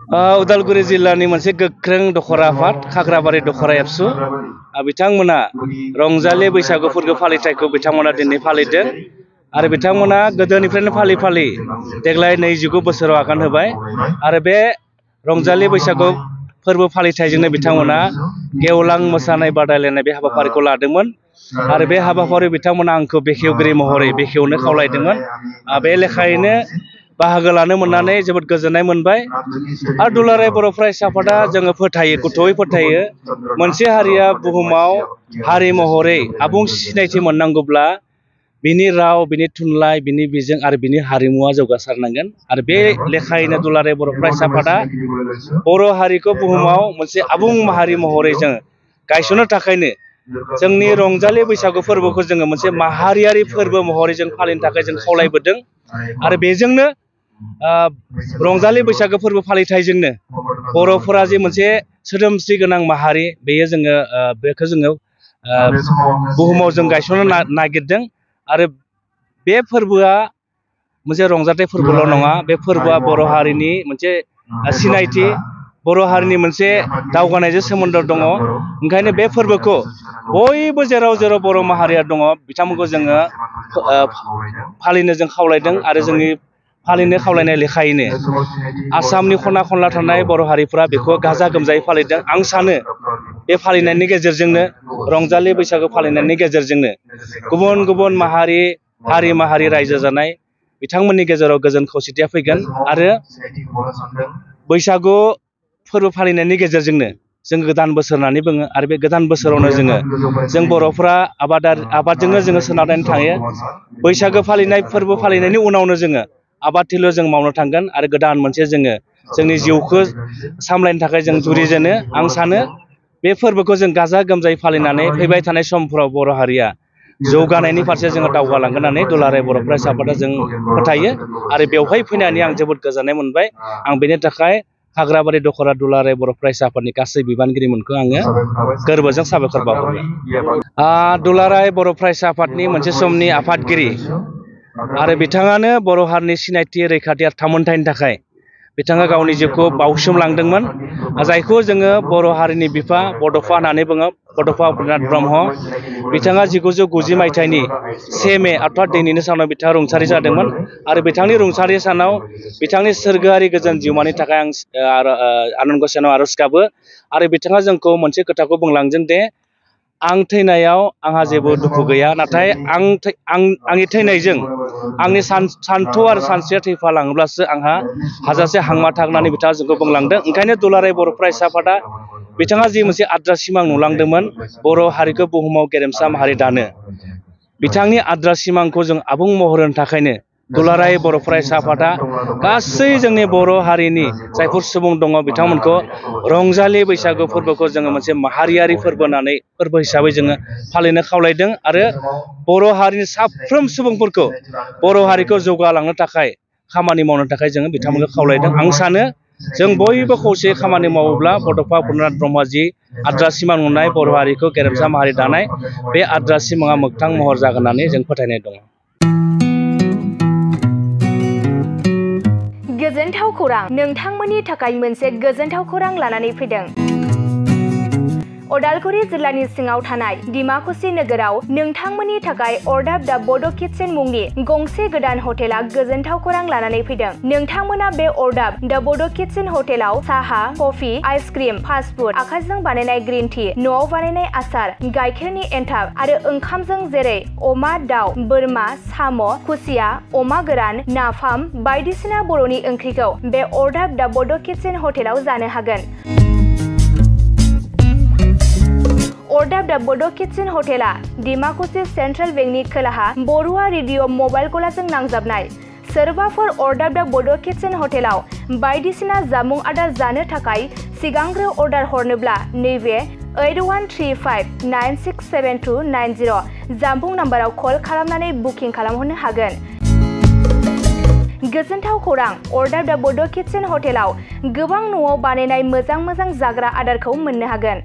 उदालगुरि जिल्लानि मोनसे गोख्रों दखरा आफाद खाग्राबारि दखरा एबसु बिथांमोना रंजालि बैसागु फोरबो फालिथायखौ बिथांमोना दिनै फालिदों आरो बिथांमोना गोदोनिफ्रायनो फालि देग्लाय 29 बोसोराव आगान होबाय आरो बे रंजालि बैसागु फोरबो फालिथायजोंनो बिथांमोना गेवलां मोसानाय बादायलायनाय बे हाबाफारिखौ लादोंमोन आरो बे हाबाफारियाव बिथांमोना आंखौ बेखेवगिरि महरै बेखेवनो खावलायदोंमोन बे लेखायैनो बाहागो लानो मोननानै जोबोद गोजोननाय मोनबाय आरो दुलाराय बर' फरायसा आफादा जोङो फोथायो गोथौयै फोथायो मोनसे हारिया बुहुमाव हारि महरै आबुं सिनायथि मोननांगौब्ला बिनि राव बिनि थुनलाइ बिनि बिजों आरो बिनि हारिमुवा जौगासारनांगोन आरो बे लेखायैनो दुलाराय बर' फरायसा आफादा बर' हारिखौ बुहुमाव मोनसे आबुं माहारि महरै जों गायसननो थाखायनो जोंनि रंजालि बैसागु फोरबोखौ जोङो मोनसे माहारियारि फोरबो महरै जों फालिनो थाखाय जों खावलायबोदों आरो बेजोंनो रंजालि बैसागु फोरबो फालिथायजोंनो बर'फोरा जे मोनसे सोदोमस्रि गोनां माहारि बेयो जोङो बेखौ जोङो बुहुमाव जों गायसननो नागिरदों आरो बे फोरबोआ मोनसे रंजाथाइ फोरबोल' नङा बे फोरबोआ बर' हारिनि मोनसे सिनायथि बर' हारिनि मोनसे दावगानायजों सोमोन्दो दङ ओंखायनो बे फोरबोखौ बयबो जेराव बर' माहारिया दङ बिथांमोनखौ जोङो फालिनो जों खावलायदों आरो जोंनि फालिनो खावलायनाय लेखायैनो आसामनि खना खनला थानाय बर' हारिफ्रा बेखौ गाजा गोमजायै फालिदों आं सानो बे फालिनायनि गेजेरजोंनो रंजालि बैसागु फालिनायनि गेजेरजोंनो गुबुन गुबुन हारि माहारि रायजो जानाय बिथांमोननि गेजेराव गोजोन खौसेथिया फैगोन आरो बैसागु फोरबो फालिनायनि गेजेरजोंनो जों गोदान बोसोर होननानै बुङो आरो बे गोदान बोसोरावनो जों बर'फ्रा आबादजोंनो जोङो सोनारनानै थायो बैसागो फालिनाय फोरबो फालिनायनि उनावनो जोङो आबादथिलियाव जों मावनो थांगोन आरो गोदान मोनसे जोङो जोंनि जिउखौ सामलायनो थाखाय जों जुरिजेनो आं सानो बे फोरबोखौ जों गाजा गोमजायै फालिनानै फैबाय थानाय समफोराव बर' हारिया जौगानायनि फारसे जोङो दावगालांगोन होननानै दुलाराय बर' फरायसा आफादा जों फोथायो आरो बेवहाय फैनानै आं जोबोद गोजोननाय मोनबाय आं बेनि थाखाय खाग्राबारि दखरा दुलाराय बर' फरायसा आफादनि गासै बिबानगिरिमोनखौ आङो गोरबोजों साबायखर बावहरबाय दुलाराय बर' फरायसा आफादनि मोनसे समनि आफादगिरि आरो बिथाङानो बर' हारिनि सिनायथि रैखाथि आरो थामोनथायनि थाखाय बिथाङा गावनि जिउखौ बाउसोमलांदोंमोन जायखौ जोङो बर' हारिनि बिफा बड'फा होननानै बुङो बड'फा उपेन्द्रनाथ ब्रह्म बिथाङा 1990 मायथाइनि 1 मे अर्थात दिनैनि सानाव बिथाङा रुंसारि जादोंमोन आरो बिथांनि रुंसारि सानाव बिथांनि सोरगोआरि गोजोन जिउमानि थाखाय आं आनान गसाइनाव आरज गाबो आरो बिथाङा जोंखौ मोनसे खोथाखौ बुंलांदों दे आं थैनायाव आंहा जेबो दुखु गैया नाथाय आंनि थैनायजों आंनि सान्थौ आरो सानस्रिया थैफालाङोब्लासो आंहा हाजासे हांमा थागोननानै बिथाङा जोंखौ बुंलांदों ओंखायनो दुलाराय बर' फरायसा आफादा बिथाङा जि मोनसे आद्रा सिमां नुलांदोंमोन बर' हारिखौ बुहुमाव गेरेमसा माहारि दानो बिथांनि आद्रा सिमांखौ जों आबुं महर होनो थाखायनो दुलाराय बर' फरायसा आफादा गासै जोंनि बर' हारिनि जायफोर सुबुं दङ बिथांमोनखौ रंजालि बैसागु फोरबोखौ जोङो मोनसे माहारियारि फोरबो हिसाबै जोङो फालिनो खावलायदों आरो बर' हारिनि साफ्रोम सुबुंफोरखौ बर' हारिखौ जौगालांनो थाखाय खामानि मावनो थाखाय जोङो बिथांमोनखौ खावलायदों आं सानो जों बयबो खौसेयै खामानि मावोब्ला बड'फा उपेन्द्रनाथ ब्रह्मआ जि आद्रा सिमां नुनाय बर' हारिखौ गेरेमसा माहारि दानाय बे आद्रा सिमाङा मोगथां महर जागोन होननानै जों फोथायनाय दङ। गोजोनथाव खौरां नोंथांमोननि थाखाय मोनसे गोजोनथाव खौरां लानानै फैदों। उदालगुरि जिल्लानि सिङाव थानाय डिमाकुसि नोगोराव नोंथांमोननि थाखाय अरदाब दा बड' किटचेन मुंनि गंसे गोदान हटेला गोजोनथाव खौरां लानानै फैदों। नोंथांमोना बे अरदाब दा बड' किटचेन हटेलाव साहा कफि आइसक्रिम फास्टफुड आखाइजों बानायनाय ग्रिन टि न'आव बानायनाय आसार गाइखेरनि एन्थाब आरो ओंखामजों जेरै अमा दाउ बोरमा साम' खुसिया अमा गोरान नाफाम बायदिसिना बर'नि ओंख्रिखौ बे अरदाब दा बड' किटचेन हटेलाव जानो हागोन। अरदाब दा बड' किटचेन हटेला डिमाकुसि सेन्ट्रेल बेंकनि खोलाहा बरुवा रेडिअ मबाइल गलाजों नांजाबनाय। सोरबाफोर अरदाब दा बड' किटचेन हटेलाव बायदिसिना जामुं आदार जानो थाखाय सिगांग्रो अर्डार हरनोब्ला नैबे 8135967290 जामबुं नाम्बाराव कल खालामनानै बुकिं खालामहरनो हागोन। गोजोनथाव खौरां अरदाब दा बड' किटचेन हटेलाव गोबां न'आव बानायनाय मोजां जाग्रा आदारखौ मोननो हागोन।